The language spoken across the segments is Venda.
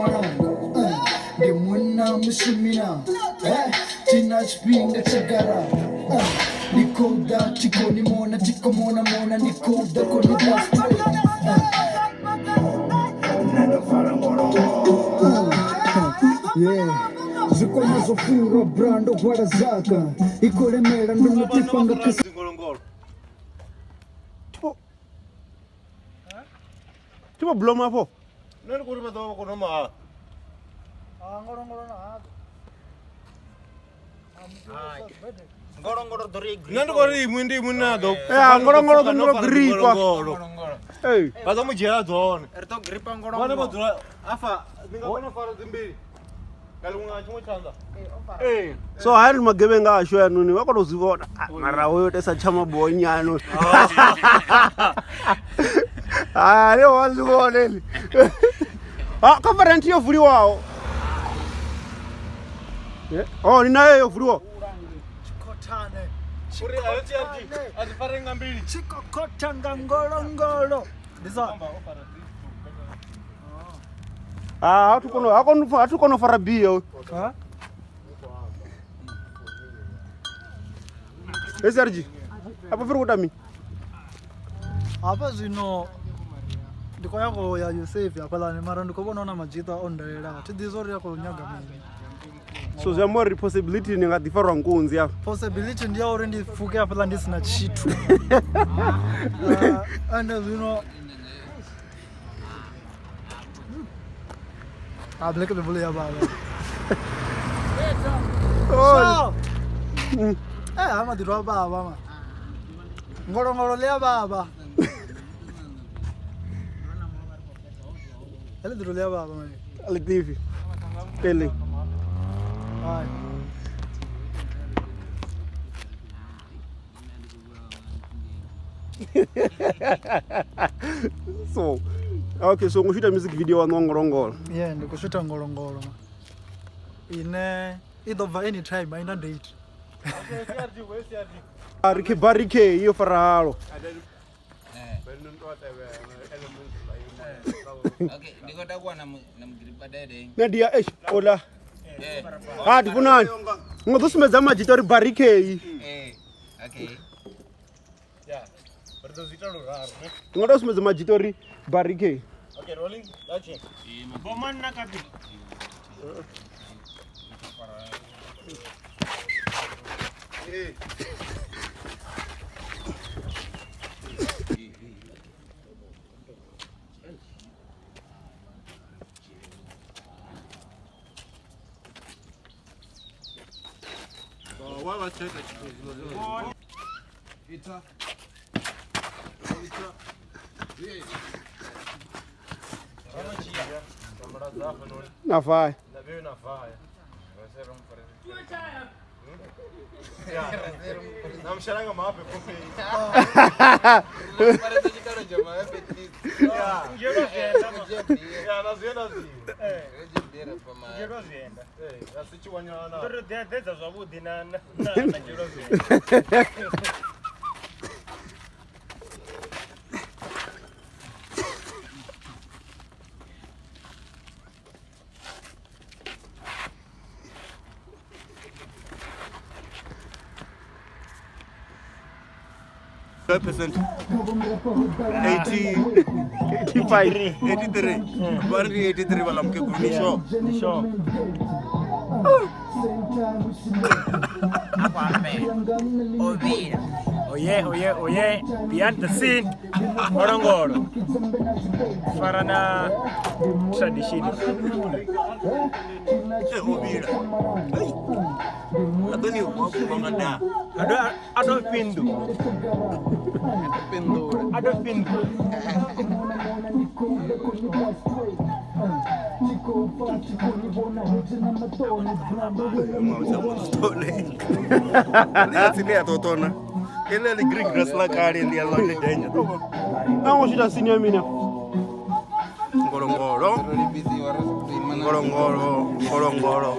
malanga. Ndi munna mushumina, thina tshifhinga tsha garaṱa. Ndi khou ḓa thikoni mona thiko mona mona, ndi khou ḓa koni ḓa straight. Yeah. Zwikwama zwo furwa brando gwala zaka i khou lemela ndo no tifha nga khasi. Ngolongolo. Tipo bloma afho. Nṋe ndi khou ri vha ḓo vha vha khou nwa mahala. Ngolongolo na haḓo. Ngolongolo ḓo ri Nṋe ndi khou ri imwi ndi imwi na ḓo. Ya ngolongolo ḓo no gripa. Ngolongolo. Hey. Vha ḓo mu dzhiela dzone. Ri ḓo gripa Vhone vho ngolongolo. dzula afha ni nga kona u fara dzimbili. Nga ḽiṅwe nga tshiṅwe tshanḓa. Ee. So ha ri magevhenga ashu anoni vha kona u zwi vhona. Ah, mara hoyo tesa tsha mabonyano. Ah, le wa zwi vhona eli. Ah, conference yo vuliwaho. Oh, ni nayo yo vuliwaho. Tshikhothane. Uri ayo TRG a dzi fare nga mbili. Tshikokhotha nga ngolongolo. Ndi zwone. Ah, ha thu kono ha kono ha thu kono fara bia. Ha? SRG. Apo firi kuita mini? Hafha zwino ndi khou ya go ya Yusuf hafhaḽani mara ndi khou vhona na madzhita o ndalela. Thi ḓivhi uri a khou nyaga mini. So zwi amba uri possibility ni nga ḓi farwa nkunzi afha. Possibility ndi ya uri ndi pfuke hafhaḽa ndi sina tshithu. Ende zwino Ah, black level ya baba. Oh. So, ha maḓi a baba ma. Ngolongolo ḽi a baba. Heḽi ḓiro ḽi a baba man. Ḽi ḓifhi. Pele. Hai. So, okay, so ngo shoota music video wa ngolongolo. Yeah, ndi khou shoota ngolongolo ma. Ine i ḓo bva anytime, a ina date. Barike barike yo farahalo. Okay, ndi khou takuwa na na mugiripa dede. Nadia eish ola. Ha ndi vhonani. Ngo ḓo sumbedza madzhita uri barike iyi. Eh, okay. Yeah. Ri ḓo zwi ita luraru. ne? Ndi nga tou sumbedza madzhita uri barike iyi. Okay, rolling. Action. Bomanna kapi. Na vai. Na veio na vaia. Na msharanga mape kofi. Parece tshikalo tsha maapetisi. Ya na zwi na zwi. Dzhielwa zwienda. Eh, asi tshiwanyana. Ndo ri ḓedza zwavhuḓi na na na dzhielwa zwienda. Percent. 80 85. 83. Vha ri 83 vha ḽa mukegulu ni sure. Ndi sure. Ovila. Oye, oye, oye. Behind the scene. Ngolongolo. Fara na tradition. Eh, ovila. A ḓo ni hwa nga da. Ado ado findu. Ado findu. Tsine ya ṱoṱona. Ele ḽi green grass ḽa kale ḽi a ḽa ḽi danger. Na ngo shoota scene ya mina. Ngolongolo. Ngolongolo, ngolongolo.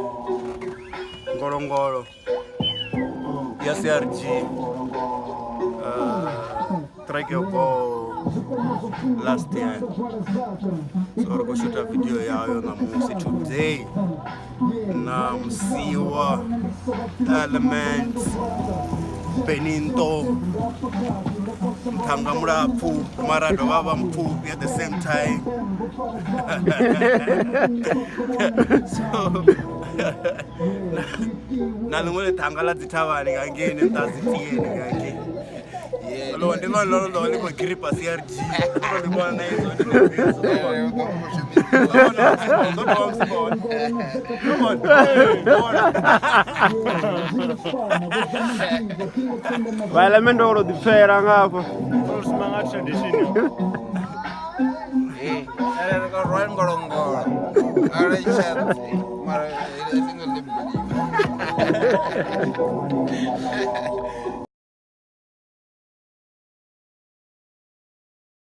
Ngolongolo. Ya CRG. Track yo go. Last year. So ri khou shoota video yayo ṋamusi today na Musiwa Element Beninto Mthanga mulapfu mara dovha vha mupfufhi at the same time. So na ḽiṅwe ḽithanga ḽa dzithavhani nga ngeini nṱha dzi tieni nga ngei. Lo ndi ḽone ḽone ḽo ḽi khou gripa CRG. Ndo ḽi vhona na izwo ndi Vha Element vha khou tou ḓipfela nga hafha. Ro shuma nga tradition. Arali ri khou rwa ngolongolo arali tsha mara a thi ngo ḽi believe.